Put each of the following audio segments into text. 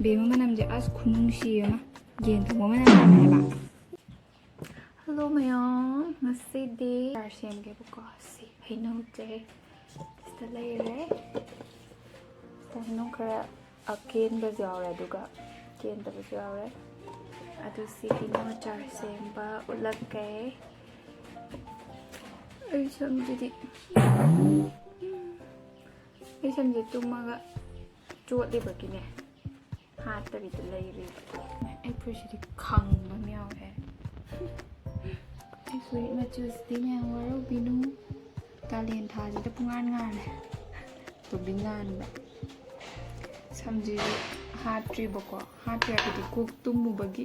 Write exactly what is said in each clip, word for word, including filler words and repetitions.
ꯕꯦꯝꯃ ꯃꯅꯝꯁꯦ ꯑꯁ ꯈꯨꯅꯨꯡꯁꯤ ꯑꯃ, ꯌꯦꯟ ꯊꯣꯡꯕ ꯃꯅꯝ ꯅꯝꯃꯦ ꯍꯥꯏꯕ꯫ ꯍꯜꯂꯣ ꯃꯌꯥꯝ, ꯉꯁꯤꯗꯤ ꯑꯆꯥꯔ ꯁꯦꯝꯒꯦꯕꯀꯣ꯫ ꯁꯤ ꯍꯩꯅꯧꯁꯦ ꯁꯤꯗ ꯂꯩꯔꯦ꯫ ꯁꯤꯗ ꯍꯩꯅꯧ ꯈꯔ ꯑꯀꯦꯟꯕꯁꯨ ꯌꯥꯎꯔꯦ, ꯑꯗꯨꯒ ꯀꯦꯟꯗꯕꯁꯨ ꯌꯥꯎꯔꯦ꯫ ꯑꯗꯨ ꯁꯤ ꯍꯩꯅꯧ ꯑꯆꯥꯔ ꯁꯦꯝꯕ ꯎꯠꯂꯛꯀꯦ꯫ ꯑꯩ ꯁꯝꯁꯤꯗꯤ, ꯑꯩ ꯁꯝꯁꯦ ꯇꯨꯝꯃꯒ ꯆꯣꯠꯂꯤꯕꯒꯤꯅꯦ, ꯍꯥꯠꯇꯕꯤꯗ ꯂꯩꯔꯤꯕ꯫ ꯑꯩ ꯐꯨꯔꯤꯠꯁꯤꯗꯤ ꯈꯪꯕ ꯑꯃ ꯌꯥꯎꯔꯦ꯫ ꯑꯩ ꯐꯨꯔꯤꯠ ꯃꯆꯨꯁꯤꯗꯤ ꯃꯌꯥꯝ ꯋꯥꯔꯧꯕꯤꯅꯨ꯫ ꯀꯥꯂꯦꯟ ꯊꯥꯁꯤꯗ ꯄꯨꯡꯉꯥꯟ ꯉꯥꯜꯂꯦ꯫ ꯇꯣꯕꯤ ꯉꯥꯟꯕ꯫ ꯁꯝꯁꯤꯁꯨ ꯍꯥꯠꯇ꯭ꯔꯤꯕꯀꯣ꯫ ꯍꯥꯠꯇ꯭ꯔꯤ ꯍꯥꯏꯕꯗꯤ ꯀꯣꯛ ꯇꯨꯝꯃꯨꯕꯒꯤ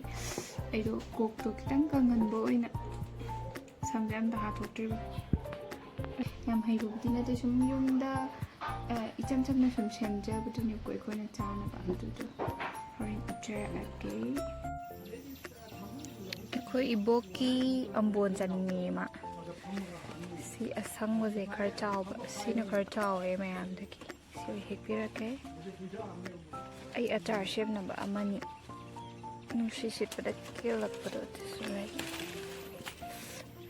ꯑꯩꯗꯣ ꯀꯣꯛꯇꯣ ꯈꯤꯇꯪ ꯀꯪꯍꯟꯕ ꯑꯣꯏꯅ ꯁꯝꯁꯦ ꯑꯝꯇ ꯍꯥꯠꯇꯣꯛꯇ꯭ꯔꯤꯕ꯫ ꯌꯥꯝ ꯍꯩꯔꯨꯕꯗꯤ ꯅꯠꯇꯦ, ꯁꯨꯝ ꯌꯨꯝꯗ, ꯑ, ꯏꯆꯝ ꯆꯝꯅ ꯁꯨꯝ ꯁꯦꯝꯖꯕꯗꯨꯅꯦꯕꯀꯣ ꯑꯩꯈꯣꯏꯅ ꯆꯥꯅꯕ꯫ ꯑꯗꯨꯗꯣ ꯍꯣꯔꯦꯟ ꯎꯠꯆꯔꯛꯑꯒꯦ꯫ ꯑꯩꯈꯣꯏ ꯏꯕꯣꯛꯀꯤ ꯑꯝꯕꯣꯟ ꯆꯥꯅꯤꯡꯉꯦ ꯃꯥ꯫ ꯁꯤ ꯑꯁꯪꯕꯁꯦ ꯈꯔ ꯆꯥꯎꯕ, ꯁꯤꯅ ꯈꯔ ꯆꯥꯎꯋꯦ ꯃꯌꯥꯝꯗꯒꯤ꯫ ꯁꯤ ꯍꯦꯛꯄꯤꯔꯛꯀꯦ꯫ ꯑꯩ ꯑꯆꯥꯔ ꯁꯦꯝꯅꯕ ꯑꯃꯅꯤ ꯅꯨꯡꯁꯤꯠ ꯁꯤꯠꯄꯗ ꯀꯦꯜꯂꯛꯄꯗꯣ ꯑꯗꯨꯁꯨ ꯂꯩ꯫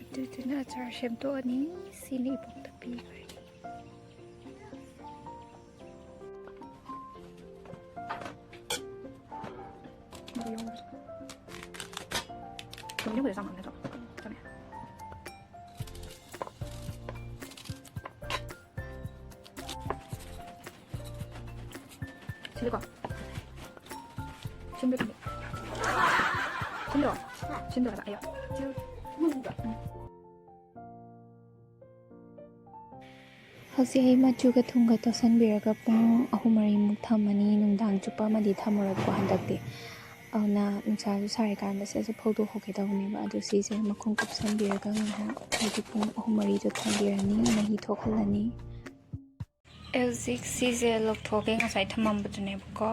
ꯑꯗꯨꯗꯨꯅ ꯑꯆꯥꯔ ꯁꯦꯝꯗꯣꯛꯑꯅꯤ꯫ ꯁꯤꯅ ꯏꯕꯣꯛꯇ ꯄꯤꯈ꯭ꯔꯦ꯫ ꯁꯤꯜꯂꯤꯀꯣ? ꯁꯤꯟꯕ꯭ꯔꯥ ꯈꯪꯗꯦ꯫ ꯁꯤꯟꯗ꯭ꯔꯣ? ꯁꯤꯟꯗ꯭ꯔꯣ ꯍꯥꯏꯕ? ꯑꯌꯥ꯫ ꯎꯝ꯫ ꯍꯧꯖꯤꯛ ꯑꯩ ꯃꯆꯨꯒ ꯊꯨꯝꯒ ꯇꯣꯠꯁꯟꯕꯤꯔꯒ ꯄꯨꯡ ꯑꯍꯨꯝ ꯃꯔꯤꯃꯨꯛ ꯊꯝꯃꯅꯤ꯫ ꯅꯨꯡꯗꯥꯡ ꯆꯨꯞꯄ ꯑꯃꯗꯤ ꯊꯝꯃꯨꯔꯕꯀꯣ ꯍꯟꯗꯛꯇꯤ꯫ ꯑꯗꯨꯅ ꯅꯨꯡꯁꯥꯁꯨ ꯁꯥꯔꯤꯀꯥꯟꯗ ꯁꯠ ꯁꯠ ꯐꯧꯗꯣꯛꯍꯧꯒꯦ ꯇꯧꯕꯅꯦꯕ꯫ ꯑꯗꯨ ꯁꯤꯁꯦ ꯃꯈꯨꯝ ꯀꯨꯞꯁꯟꯕꯤꯔꯒ ꯉꯥꯏꯍꯥꯛ ꯍꯥꯏꯗꯤ ꯄꯨꯡ ꯑꯍꯨꯝ ꯃꯔꯤꯗꯣ ꯊꯝꯕꯤꯔꯅꯤ꯫ ꯃꯍꯤ ꯊꯣꯛꯍꯜꯂꯅꯤ꯫ ꯑꯩ ꯍꯧꯖꯤꯛ ꯁꯤꯁꯦ ꯂꯧꯊꯣꯛꯀꯦ, ꯉꯁꯥꯏ ꯊꯝꯃꯝꯕꯗꯨꯅꯦꯕꯀꯣ꯫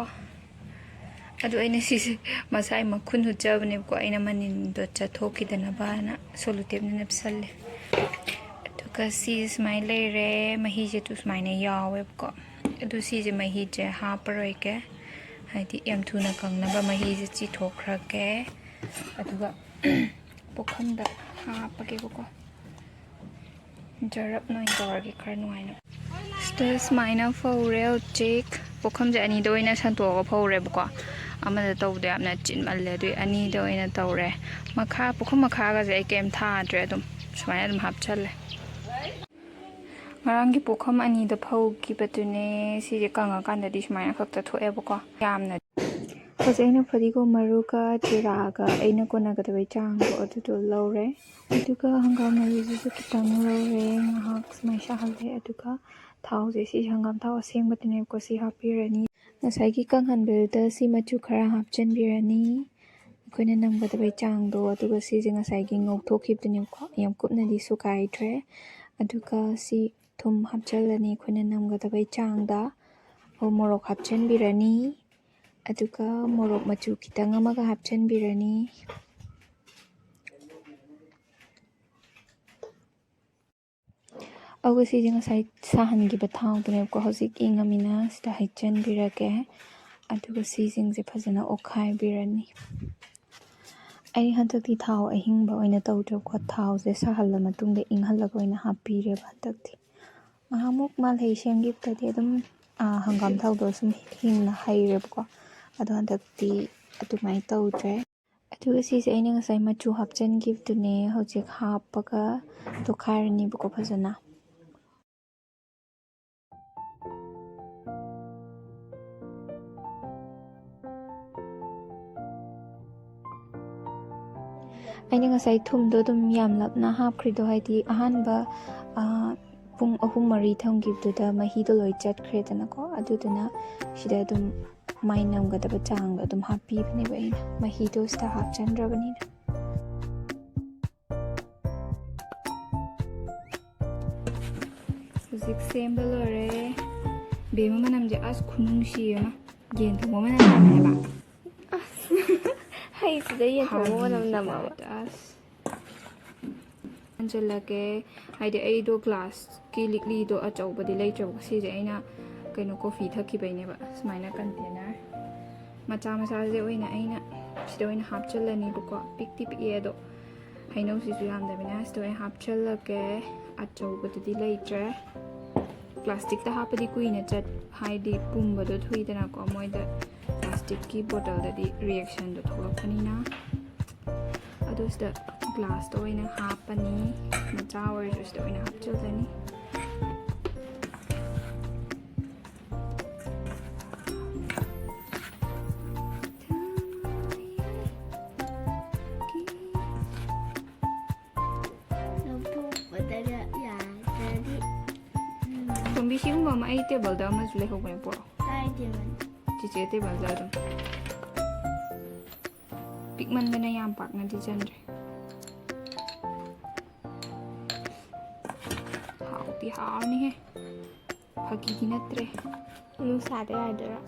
ꯑꯗꯨ ꯑꯩꯅ ꯁꯤꯁꯦ ꯃꯁꯥꯏ ꯃꯈꯨꯟ ꯍꯨꯠꯆꯕꯅꯦꯕꯀꯣ, ꯑꯩꯅ ꯃꯅꯤꯟꯗꯣ ꯆꯠꯊꯣꯛꯈꯤꯗꯅꯕꯅ ꯁꯣꯂꯨꯇꯦꯞꯅ ꯅꯞꯁꯜꯂꯦ꯫ ꯑꯗꯨꯒ ꯁꯤ ꯁꯨꯃꯥꯏꯅ ꯂꯩꯔꯦ, ꯃꯍꯤꯁꯦ ꯑꯗꯨ ꯁꯨꯃꯥꯏꯅ ꯌꯥꯎꯋꯦꯕꯀꯣ꯫ ꯑꯗꯨ ꯁꯤꯁꯦ ꯃꯍꯤꯁꯦ ꯍꯥꯞꯄꯔꯣꯏꯒꯦ꯫ ꯍꯥꯏꯗꯤ ꯌꯥꯝ ꯊꯨꯅ ꯀꯪꯅꯕ ꯃꯍꯤꯁꯦ ꯆꯤꯊꯣꯛꯈ꯭ꯔꯒꯦ꯫ ꯑꯗꯨꯒ ꯄꯨꯈꯝꯗ ꯍꯥꯞꯄꯒꯦꯕꯀꯣ꯫ ꯖꯔꯞ ꯅꯣꯏ ꯇꯧꯔꯒꯦ ꯈꯔ ꯅꯨꯡꯉꯥꯏꯅꯕ꯫ ꯁꯤꯗ ꯁꯨꯃꯥꯏꯅ ꯐꯧꯔꯦ ꯍꯧꯖꯤꯛ꯫ ꯄꯨꯈꯝꯁꯦ ꯑꯅꯤꯗ ꯑꯣꯏꯅ ꯁꯟꯇꯣꯛꯑꯒ ꯐꯧꯔꯦꯕꯀꯣ꯫ ꯑꯃꯗ ꯇꯧꯕꯗꯣ ꯌꯥꯝꯅ ꯆꯤꯟꯃꯜꯂꯦ, ꯑꯗꯨꯏ ꯑꯅꯤꯗ ꯑꯣꯏꯅ ꯇꯧꯔꯦ꯫ ꯃꯈꯥ, ꯄꯨꯈꯝ ꯃꯈꯥꯒꯁꯦ ꯑꯩ ꯀꯩꯝ ꯊꯥꯗ꯭ꯔꯦ, ꯑꯗꯨꯝ ꯁꯨꯃꯥꯏꯅ ꯑꯗꯨꯝ ꯍꯥꯞꯆꯜꯂꯦ꯫ ꯉꯔꯥꯡꯒꯤ ꯄꯨꯈꯝ ꯑꯅꯤꯗ ꯐꯧꯈꯤꯕꯗꯨꯅꯦ꯫ ꯁꯤꯁꯦ ꯀꯪꯉꯀꯥꯟꯗꯗꯤ ꯁꯨꯃꯥꯏꯅ ꯈꯛꯇ ꯊꯣꯛꯑꯦꯕꯀꯣ꯫ ꯌꯥꯝꯅ ꯍꯧꯖꯤꯛ ꯑꯩꯅ ꯐꯗꯤꯒꯣꯝ ꯃꯔꯨꯒ ꯖꯤꯔꯥꯒ ꯑꯩꯅ ꯀꯣꯟꯅꯒꯗꯕꯩ ꯆꯥꯡꯗꯣ ꯑꯗꯨꯗꯣ ꯂꯧꯔꯦ꯫ ꯑꯗꯨꯒ ꯍꯪꯒꯥꯝ ꯃꯔꯨꯁꯤꯁꯨ ꯈꯤꯇꯪ ꯂꯧꯔꯦ꯫ ꯉꯥꯏꯍꯥꯛ ꯁꯨꯃꯥꯏꯅ ꯁꯥꯍꯜꯂꯦ꯫ ꯑꯗꯨꯒ ꯊꯥꯎꯁꯦ, ꯁꯤ ꯍꯪꯒꯥꯝ ꯊꯥꯎ ꯑꯁꯦꯡꯕꯗꯨꯅꯦꯕꯀꯣ, ꯁꯤ ꯍꯥꯞꯄꯤꯔꯅꯤ꯫ ꯉꯁꯥꯏꯒꯤ ꯀꯪꯍꯟꯕꯗꯨꯗ ꯁꯤ ꯃꯆꯨ ꯈꯔ ꯍꯥꯞꯆꯤꯟꯕꯤꯔꯅꯤ, ꯑꯩꯈꯣꯏꯅ ꯅꯝꯒꯗꯕꯩ ꯆꯥꯡꯗꯣ꯫ ꯑꯗꯨꯒ ꯁꯤꯁꯦ ꯉꯁꯥꯏꯒꯤ ꯉꯧꯊꯣꯛꯈꯤꯕꯗꯨꯅꯦꯕꯀꯣ, ꯌꯥꯝ ꯀꯨꯞꯅꯗꯤ ꯁꯨꯒꯥꯏꯗ꯭ꯔꯦ꯫ ꯑꯗꯨꯒ ꯁꯤ ꯊꯨꯝ ꯍꯥꯞꯆꯤꯜꯂꯅꯤ ꯑꯩꯈꯣꯏꯅ ꯅꯝꯒꯗꯕꯩ ꯆꯥꯡꯗ꯫ ꯑꯣ, ꯃꯣꯔꯣꯛ ꯍꯥꯞꯆꯤꯟꯕꯤꯔꯅꯤ꯫ ꯑꯗꯨꯒ ꯃꯣꯔꯣꯛ ꯃꯆꯨ ꯈꯤꯇꯪ ꯑꯃꯒ ꯍꯥꯞꯆꯤꯟꯕꯤꯔꯅꯤ꯫ ꯑꯗꯨꯒ ꯁꯤꯁꯦ ꯉꯁꯥꯏ ꯁꯥꯍꯟꯈꯤꯕ ꯊꯥꯎꯗꯨꯅꯦꯕꯀꯣ, ꯍꯧꯖꯤꯛ ꯏꯪꯉꯃꯤꯅ ꯁꯤꯗ ꯍꯩꯖꯤꯟꯕꯤꯔꯒꯦ꯫ ꯑꯗꯨꯒ ꯁꯤꯁꯤꯡꯁꯦ ꯐꯖꯅ ꯑꯣꯠꯈꯥꯏꯕꯤꯔꯅꯤ꯫ ꯑꯩ ꯍꯟꯗꯛꯇꯤ ꯊꯥꯎ ꯑꯍꯤꯡꯕ ꯑꯣꯏꯅ ꯇꯧꯗ꯭ꯔꯦꯕꯀꯣ, ꯊꯥꯎꯁꯦ ꯁꯥꯍꯜꯂ ꯃꯇꯨꯡꯗ ꯏꯪꯍꯜꯂꯒ ꯑꯣꯏꯅ ꯍꯥꯞꯄꯤꯔꯦꯕ ꯍꯟꯗꯛꯇꯤ꯫ ꯉꯍꯥꯟꯃꯨꯛ ꯃꯥꯜꯍꯩ ꯁꯦꯝꯈꯤꯕꯗꯗꯤ ꯑꯗꯨꯝ, ꯑꯥ, ꯍꯪꯒꯥꯝ ꯊꯥꯎꯗꯣ ꯁꯨꯝ ꯍꯤꯡꯅ ꯍꯩꯔꯦꯕꯀꯣ꯫ ꯑꯗꯣ ꯍꯟꯗꯛꯇꯤ ꯑꯗꯨꯃꯥꯏꯅ ꯇꯧꯗ꯭ꯔꯦ꯫ ꯑꯗꯨꯒ ꯁꯤꯁꯦ ꯑꯩꯅ ꯉꯁꯥꯏ ꯃꯆꯨ ꯍꯥꯞꯆꯤꯟꯈꯤꯕꯗꯨꯅꯦ, ꯍꯧꯖꯤꯛ ꯍꯥꯞꯄꯒ ꯇꯣꯠꯈꯥꯏꯔꯅꯤꯕꯀꯣ ꯐꯖꯅ꯫ ꯑꯩꯅ ꯉꯁꯥꯏ ꯊꯨꯝꯗꯣ ꯑꯗꯨꯝ ꯌꯥꯝꯂꯞꯅ ꯍꯥꯞꯈ꯭ꯔꯤꯗꯣ, ꯍꯥꯏꯗꯤ ꯑꯍꯥꯟꯕ, ꯑꯥ, ꯄꯨꯡ ꯑꯍꯨꯝ ꯃꯔꯤ ꯊꯝꯈꯤꯕꯗꯨꯗ ꯃꯍꯤꯗꯣ ꯂꯣꯏ ꯆꯠꯈ꯭ꯔꯦꯗꯅꯀꯣ꯫ ꯑꯗꯨꯗꯨꯅ ꯁꯤꯗ ꯑꯗꯨꯝ ꯃꯥꯏ ꯅꯝꯒꯗꯕ ꯆꯥꯡꯗꯣ ꯑꯗꯨꯝ ꯍꯥꯞꯄꯤꯕꯅꯦꯕ ꯑꯩꯅ, ꯃꯍꯤꯗꯣ ꯁꯤꯗ ꯍꯥꯞꯆꯟꯗ꯭ꯔꯕꯅꯤꯅ꯫ ꯍꯧꯖꯤꯛ ꯁꯦꯝꯕ ꯂꯣꯏꯔꯦ꯫ ꯕꯦꯝꯃ, ꯃꯅꯝꯁꯦ ꯑꯁ ꯈꯨꯅꯨꯡꯁꯤ ꯑꯃ, ꯌꯦꯟ ꯊꯣꯡꯕ ꯃꯅꯝ ꯅꯝꯃꯦ ꯍꯥꯏꯕ꯫ ꯑꯁ, ꯍꯩꯁꯤꯗ ꯌꯦꯟ ꯊꯣꯡꯕ ꯃꯅꯝ ꯍꯥꯕꯤꯒꯤ ꯅꯝꯃꯕ? Type, ꯑꯁ꯫ ꯍꯟꯖꯤꯜꯂꯒꯦ꯫ ꯍꯥꯏꯗꯤ ꯑꯩꯗꯣ ꯒ꯭ꯂꯥꯁꯀꯤ ꯂꯤꯛꯂꯤꯗꯣ ꯑꯆꯧꯕꯗꯤ ꯂꯩꯇ꯭ꯔꯕ, ꯁꯤꯁꯦ ꯑꯩꯅ ꯀꯩꯅꯣ, ꯀꯣꯐꯤ ꯊꯛꯈꯤꯕꯩꯅꯦꯕ꯫ ꯁꯨꯃꯥꯏꯅ ꯀꯟꯇꯦꯅꯔ ꯃꯆꯥ ꯃꯆꯥꯁꯦ ꯑꯣꯏꯅ ꯑꯩꯅ ꯁꯤꯗ ꯑꯣꯏꯅ ꯍꯥꯞꯆꯤꯜꯂꯅꯤꯕꯀꯣ꯫ ꯄꯤꯛꯇꯤ ꯄꯤꯛꯑꯦ, ꯑꯗꯣ ꯍꯩꯅꯧꯁꯤꯁꯨ ꯌꯥꯝꯗꯕꯅꯤꯅ ꯁꯤꯗ ꯑꯣꯏꯅ ꯍꯥꯞꯆꯤꯜꯂꯒꯦ꯫ ꯑꯆꯧꯕꯗꯨꯗꯤ ꯂꯩꯇ꯭ꯔꯦ꯫ ꯄ꯭ꯂꯥꯁꯇꯤꯛꯇ ꯍꯥꯞꯄꯗꯤ ꯀꯨꯏꯅ ꯆꯠ ꯍꯥꯏꯗꯤ ꯄꯨꯝꯕꯗꯣ ꯊꯨꯏꯗꯅꯀꯣ, ꯃꯣꯏꯗ ꯄ꯭ꯂꯥꯁꯇꯤꯛꯀꯤ ꯕꯣꯇꯜꯗꯗꯤ ꯔꯤꯌꯦꯛꯁꯟꯗꯣ ꯊꯣꯛꯂꯛꯄꯅꯤꯅ꯫ ꯑꯗꯣ ꯁꯤꯗ ꯒ꯭ꯂꯥꯁꯇ ꯑꯣꯏꯅ ꯍꯥꯞꯄꯅꯤ꯫ ꯃꯆꯥ ꯑꯣꯏꯔꯁꯨ ꯁꯤꯗ ꯑꯣꯏꯅ ꯍꯥꯞꯆꯤꯜꯂꯅꯤ꯫ ꯂꯧꯊꯣꯛꯄꯗꯒ ꯌꯥꯗ꯭ꯔꯗꯤ꯫ ꯇꯣꯝꯕꯤ, ꯁꯤꯒꯨꯝꯕ ꯑꯃ ꯑꯩ ꯇꯦꯕꯜꯗ ꯑꯃꯁꯨ ꯂꯩꯍꯧꯕꯅꯦ, ꯄꯨꯔꯛꯑꯣ꯫ ꯀꯥꯏꯗꯦꯕꯅꯤ꯫ ꯆꯤꯆꯦ ꯇꯦꯕꯜꯗ ꯑꯗꯨꯝ꯫ ꯄꯤꯛꯃꯟꯗꯅ ꯌꯥꯝ ꯄꯥꯛꯅꯗꯤ ꯆꯟꯗ꯭ꯔꯦ꯫ ꯍꯥꯎꯗꯤ ꯍꯥꯎꯅꯤꯍꯦ꯫ ꯐꯥꯒꯤꯗꯤ ꯅꯠꯇ꯭ꯔꯦ꯫ ꯅꯨꯡꯁꯥꯗ ꯌꯥꯏꯗꯣꯏꯔꯣ?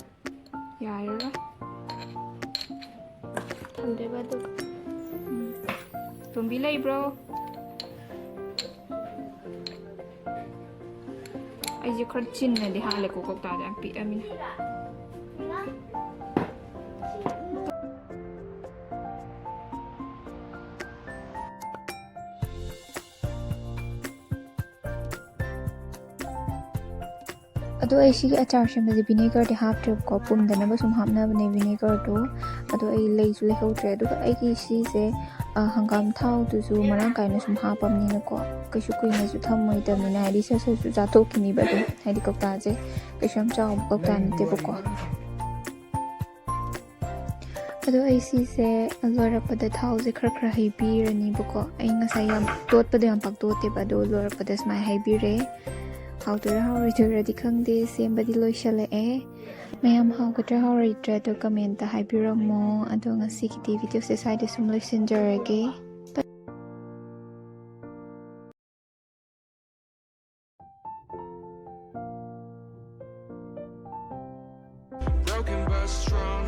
ꯌꯥꯏꯔꯔꯣꯏ꯫ ꯊꯝꯗꯣꯏꯕ ꯑꯗꯨ꯫ ꯇꯣꯝꯕꯤ ꯂꯩꯕ꯭ꯔꯣ? ꯑꯩꯁꯦ ꯈꯔ ꯆꯤꯟꯅꯗꯤ ꯍꯥꯜꯂꯦꯀꯣ, ꯀꯧꯇꯥꯗꯣ ꯌꯥꯝ ꯄꯤꯛꯑꯃꯤꯅ꯫ ꯑꯗꯣ ꯑꯩ ꯁꯤꯒꯤ ꯑꯆꯥꯔ ꯁꯦꯝꯕꯁꯦ ꯚꯤꯅꯦꯒꯔꯗꯤ ꯍꯥꯞꯇ꯭ꯔꯦꯕꯀꯣ, ꯄꯨꯝꯗꯅꯕ ꯁꯨꯝ ꯍꯥꯞꯅꯕꯅꯦ ꯚꯤꯅꯦꯒꯔꯗꯣ꯫ ꯑꯗꯣ ꯑꯩ ꯂꯩꯁꯨ ꯂꯩꯍꯧꯗ꯭ꯔꯦ꯫ ꯑꯗꯨꯒ ꯑꯩꯒꯤ ꯁꯤꯁꯦ, ꯑ, ꯍꯪꯒꯥꯝ ꯊꯥꯎꯗꯨꯁꯨ ꯃꯔꯥꯡ ꯀꯥꯏꯅ ꯁꯨꯝ ꯍꯥꯞꯄꯕꯅꯤꯅꯀꯣ, ꯀꯩꯁꯨ ꯀꯨꯏꯅꯁꯨ ꯊꯝꯃꯣꯏꯗꯕꯅꯤꯅ, ꯍꯥꯏꯗꯤ ꯁꯠ ꯁꯠꯁꯨ ꯆꯥꯊꯣꯛꯈꯤꯅꯤꯕ ꯑꯗꯨꯝ, ꯍꯥꯏꯗꯤ ꯀꯧꯇꯥꯁꯦ ꯀꯩꯁꯨ ꯌꯥꯝ ꯆꯥꯎꯕ ꯀꯧꯇꯥ ꯅꯠꯇꯦꯕꯀꯣ꯫ ꯑꯗꯣ ꯑꯩ ꯁꯤꯁꯦ ꯂꯣꯏꯔꯛꯄꯗ ꯊꯥꯎꯁꯦ ꯈꯔ ꯈꯔ ꯍꯩꯕꯤꯔꯅꯤꯕꯀꯣ꯫ ꯑꯩ ꯉꯁꯥꯏ ꯌꯥꯝ ꯇꯣꯠꯄꯗꯣ ꯌꯥꯝ ꯄꯥꯛ ꯇꯣꯠꯇꯦꯕ, ꯑꯗꯣ ꯂꯣꯏꯔꯛꯄꯗ ꯁꯨꯃꯥꯏꯅ ꯍꯩꯕꯤꯔꯦ꯫ ꯍꯥꯎꯗꯣꯏꯔꯥ ꯍꯥꯎꯔꯣꯏꯗꯣꯏꯔꯗꯤ ꯈꯪꯗꯦ, ꯁꯦꯝꯕꯗꯤ ꯂꯣꯏꯁꯜꯂꯛꯑꯦ꯫ ꯃꯌꯥꯝ ꯍꯥꯎꯒꯗ꯭ꯔꯥ ꯍꯥꯎꯔꯣꯏꯗ꯭ꯔꯥ ꯑꯗꯣ ꯀꯃꯦꯟꯇ ꯍꯥꯏꯕꯤꯔꯝꯃꯣ꯫ ꯑꯗꯣ ꯉꯁꯤꯒꯤꯗꯤ ꯚꯤꯗꯤꯑꯣꯁꯦ ꯁ꯭ꯋꯥꯏꯗ ꯁꯨꯝ ꯂꯣꯏꯁꯤꯟꯖꯔꯒꯦ꯫ Broken but strong.